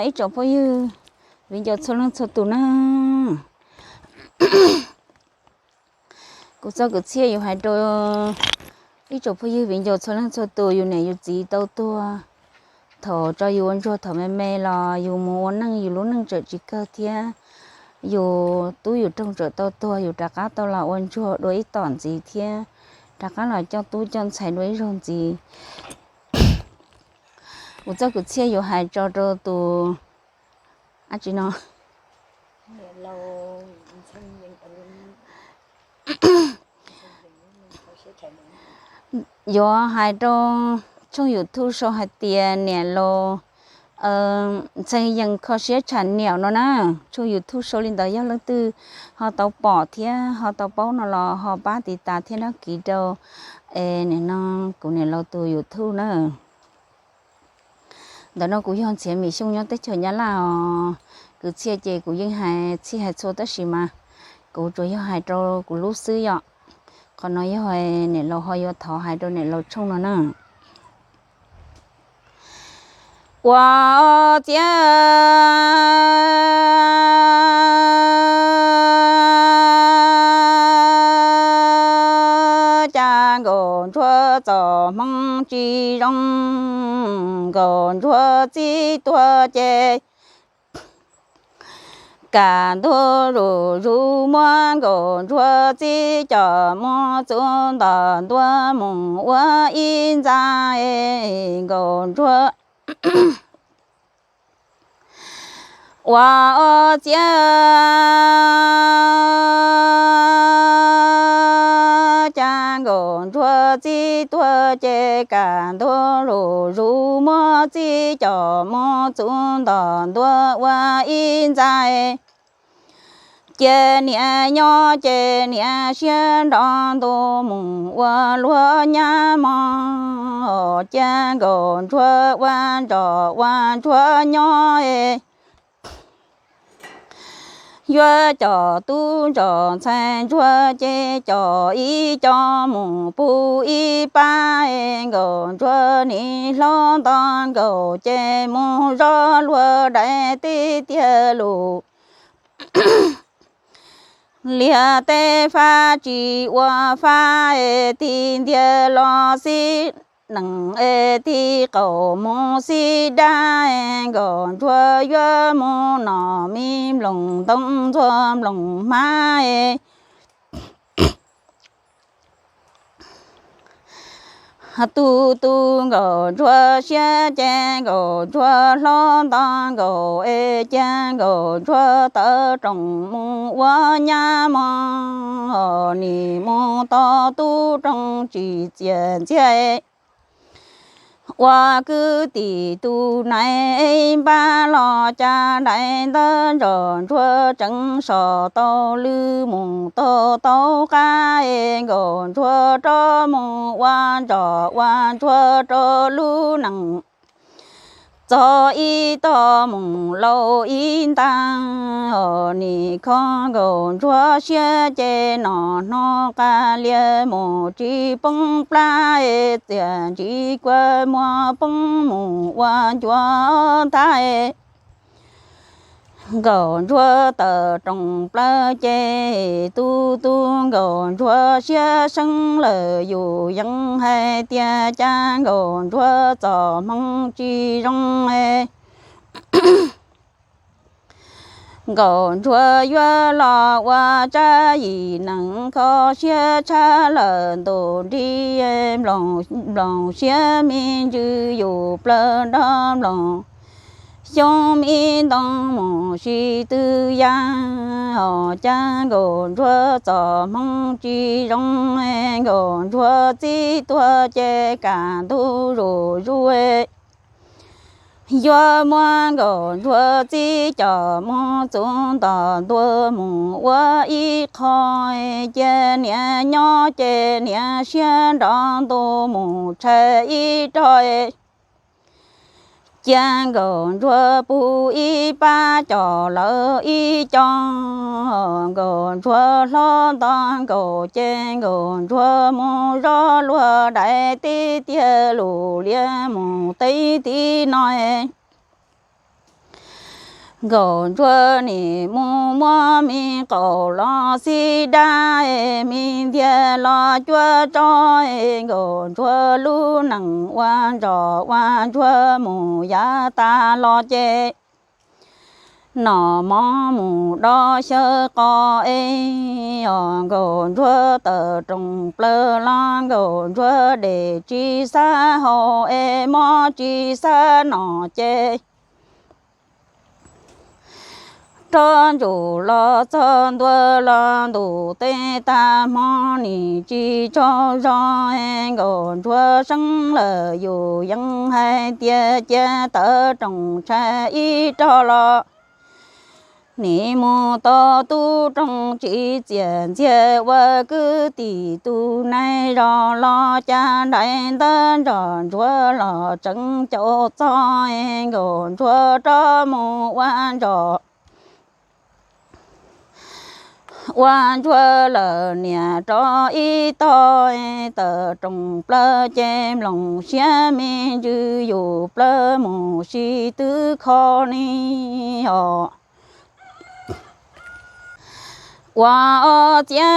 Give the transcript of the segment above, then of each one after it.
Ib tsoom phooj ywg viv ncaus txhua leej txhua tus na, kuv txoj kwv txhiaj yus hais rau ib tsoom phooj ywg viv ncaus txhua leej txhua tus, yus niam yus txiv tau tuag, thaum tso yus ua ntsuag thaum me me los yus mus ua neej yus lub neej tseem tsis kawg thiab, yus tub yus roog tseem tau tuag yus rov qab tau los ua ntsuag dua ib tom ntxiv thiab, rov qab los coj tub coj ntxhais dua ib zaug ntxiv. Kuv txoj kwv txhiaj yus hais tso rau tus dab tsi no, yuav hais rau tshooj YouTube sau hais tias niam laus Ntxhee Yees Kho Siab Tsham Niam no na. Tshooj YouTube sau li ntawd yog leej twg ho tau pom thiab ho tau paub no los ho pab tiv tas thiab dab kiv rau es nim no kuv niam laus tus YouTube na. Ntawm no kuv yog Ntxhiav Mim Xyooj nyob teb chaws Nyab Laj os. Kwv txhiaj ces kuv yeej hais txhij hais txhua tab sis mas kuv tsuas yog hais rau kuv lub xwb yom. Qhov no yog niam laus ho yuav thov hais rau niam laus tshooj no na. Ua txiav cas Nkauj Ntsuag txom hmoov tsis zoo, Nkauj Ntsuag txib tuag ces kam ntuj zuj zus muab Nkauj Ntsuag txib coj mus txuv nto ntua mus ua ib ntxa. Nkauj Ntsuag ua txiav cas Nkauj Ntsuag txib tuag ces kam ntuj zuj zus muab txib coj mus txuv nto ntua ua ib ntxa. Cia niam nyob ces niam siab nrov ntuj mus ua luag nyab mog. Cia Nkauj Ntsuag ua ntsos ua ntsuag nyob, yuav coj tub ntsos ntxhais ntsuag ces coj ib co mus pub ib pab. Nkauj Ntsuag nim hlob nto nkaus ces mus zov luag daim tib tiag lus liag teb fab tsis ua fab, tig ntiag los xib nees, tig qaum mus xib dab. Nkauj Ntsuag yuav mus nom mi nploos ntoo ntxuag nploos hmab, tu tu Nkauj Ntsuag siab ces Nkauj Ntsuag hlob nto nkaus, cia Nkauj Ntsuag tawm rooj mus ua nyab mog. Nim mus tau tub rooj tsis txias ntxiag, ua kwv tij tus nais npab los cas daim ntawv ntsos ntsuag tseem so tau lwj mus tau tau qab. Nkauj Ntsuag rov mus ua ntsos ua ntsuag rau lub nees txog ib tog mus lauj ib ntag. Nim kho Nkauj Ntsuag siab ces nom hno qas lias mus tsis poob plab, txias ntsis kua muag poob mus ua ncua nthab. Nkauj Ntsuag tawm rooj plaws ces tu tu Nkauj Ntsuag siab seeb lawm yus yeej hais tias cas Nkauj Ntsuag txom hmoo tsis zoo. Nkauj Ntsuag yuav los ua tsab yim neeg kho siab tshaj lawm ntuj nrig, nploos siab me ntsws yus plaws nrog nploos xyoob me ntoo mus si twg yam. Ho cas Nkauj Ntsuag txom hmoo tsis zoo, Nkauj Ntsuag txib tuag ces kam ntug zuj zus, yuav muab Nkauj Ntsuag txib coj mus txuv nto ntua mus ua ib qho. Cia niam nyob ces niam siab nrov ntuj mus tshais ib rog. Cia Nkauj Ntsuag pub ib pab coj lawv ib co. Nkauj Ntsuag hlob nto nkaus ces Nkauj Ntsuag mus zov luag daim tib tiag lus lias mus teb tib no. Nkauj Ntsuag nim mus muab me qaum los xib dab, me ntiag los cuab tso, Nkauj Ntsuag lub neej ua ntsoj ua ntsuag mus yav tas los ces noj mov mus dob xyaw qos es, Nkauj Ntsuag tawm rooj plaws los Nkauj Ntsuag dej tsis xav haus es mov tsis xav noj ces rov ntsuj los txog ntua los ntuj teb tag hmo nim tsis tsaug zog, Nkauj Ntsuag seeb lawm yus yeej hais tias cia tawm rooj tshais ib rog los nim mus tau tub rooj tsis txias ntxiag ua kwv tij tus neeg zos los cas nraim ntawd nrog Ntsuag los tseem caum txog, Nkauj Ntsuag rov mus ua ntsoj ua ntsuag lawm niam rov ib tog, tawm rooj plaws ces mloog siab me ntsws yus plawg mus si twb kho ni os. Ua ob txiav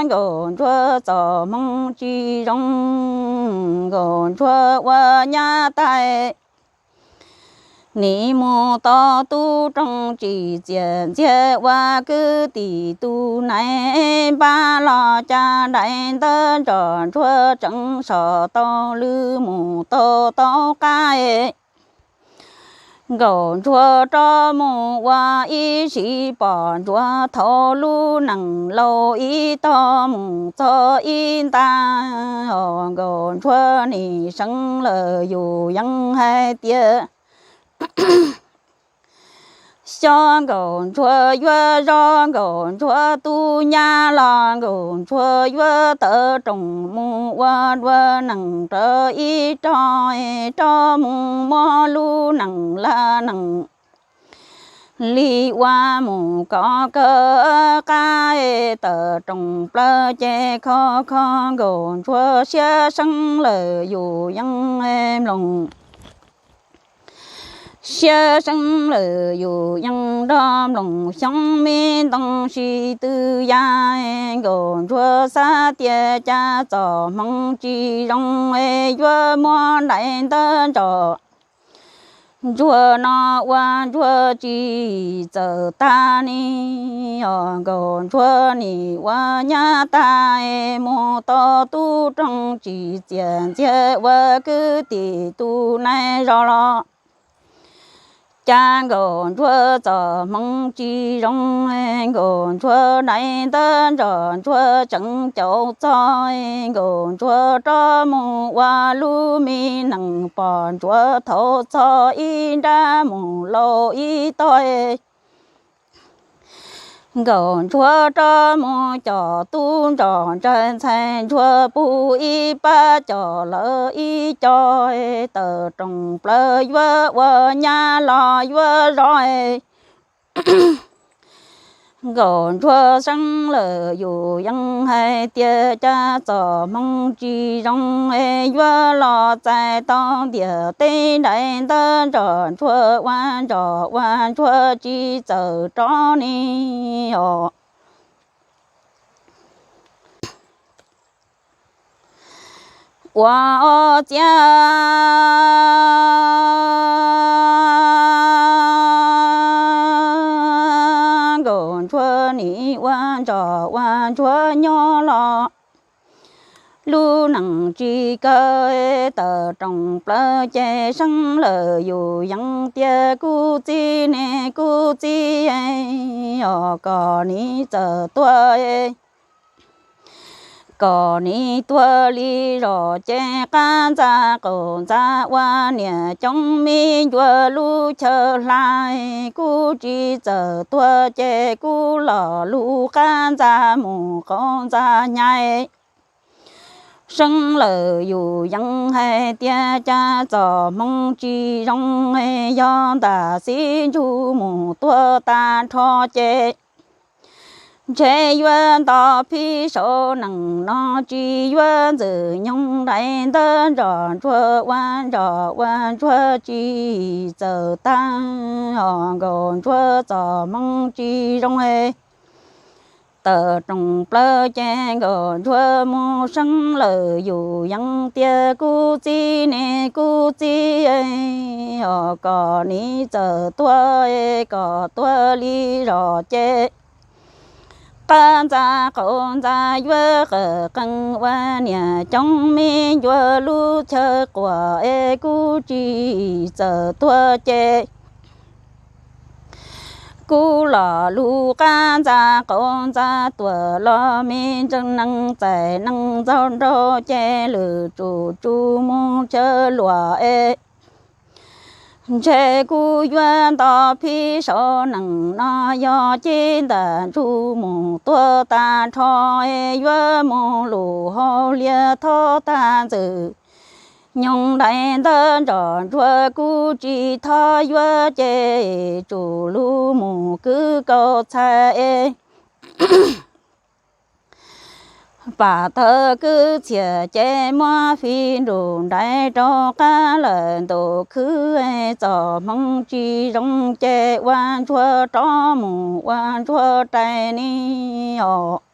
Nkauj Ntsuag txoj hmoo tsis zoo, Nkauj Ntsuag ua nyab tais nim mus tau tub rooj tsis txias ntxiag ua kwv tij tus neeg npab los cas nraim ntawd nrog Ntsuag tseem sov tau lwm mus tau tau qab. Nkauj Ntsuag rov mus ua ib sim pom Ntsuag thaum lub neej laus ib tog mus txog ib ntag, Nkauj Ntsuag nim seeb lawm yus yeej hais tias xyov Nkauj Ntsuag yuav zov Nkauj Ntsuag tus nyab los Nkauj Ntsuag yuav tawm rooj mus ua dua neej raws ib rog, rov mus muab lub neej laj neej li ua mus kov kawg qab, tawm rooj plaws ces kho kho Nkauj Ntsuag siab seeb lawm yus yeej mloog siab seeb lawm yus yeej nrog mloog xyoob me ntoo si twb yam, Nkauj Ntsuag xav tias cas txoj hmoo tsis zoo es yuav muab nraim ntawd nrog Ntsuag no ua Ntsuag tsis txawj tag ni os, Nkauj Ntsuag nim ua nyab tais mus tau tub rooj tsis txias ntxiag ua kwv tij tus neeg zos los cas Nkauj Ntsuag txoj hmoo tsis zoo, Nkauj Ntsuag nraim ntawd nrog Ntsuag tseem caum txog, Nkauj Ntsuag rov mus ua lub me neej pom Ntsuag thaum txog ib nrab mus laus ib tog. Nkauj Ntsuag rov mus coj tub nrog ntxhais ntxhais Ntsuag pub ib pab coj lawv ib co, tawm rooj plaws yuav ua nyab los yuav zov. Nkauj Ntsuag seeb lawm yus yeej hais tias cas txoj hmoo tsis zoo, yuav los txais tau ntiaj teb nraim ntawd nrog Ntsuag ua ntsoj ua ntsuag tsis txawj rov ni os. Ua ob txiav Nkauj Ntsuag nim ua ntsoj ua ntsuag nyob los lub neej tsis kawg, tawm rooj plaws ces seeb lawm yus yeej tias kuv txiv ne kuv txiv os, koj nim txawm tuag, koj nim tuag li zog ces qab ntxa qaum ntxa ua niam coob me ncuav lub chaw hla, kuv tsis txawj tuag ces kuv los lub qab ntxa mus qaum ntxa hnyav. Seeb lawm yus yeej hais tias cas txoj hmoo tsis zoo, yog ntaj xib ntsug mus tuag tag nrho ces Ntshe yuav nto phib saum nees no tsis yuav ntxwm nyoog dais ntawd ntsoj ntsuag ua ntsoj ua ntsuag tsis txawm tag, ho nkaus ntsuag txoj hmoov tsis zoo. Tawm rooj plaws ces nkaus ntsuag mus seeb lawm yus yeej tias kuv txiv ne kuv txiv, ho koj nim txawm tuag, koj tuag li zog ces qab ntxa qaum ntxa yuav qawm qees ua niam coob me ncua lub chaw quas es kuv tsis txawm tuag ces kuv los lub qab ntxa qaum ntxa tuaj los me ntseeg neeg txais neeg ntxaug nraug ces lwm tsum tsuj mus chaw luam es ntshe kuv yuav nto phib saum nees no yog ces ntam ntsuj mus tuag tag nrho es yuav mus lus hauj liam thov tag ntxwm nyoog dais ntawd ntsoj ntsuag kuv tsis thov yuav ces tsum lug mus kwv kaus txhais es pam tawg kwv txhiaj ces muab fij nruj nrais rau qab lawm ntuj khwb, txoj hmoov tsis zoo ces ua ntsuag rov mus ua ntsuag rais ni os.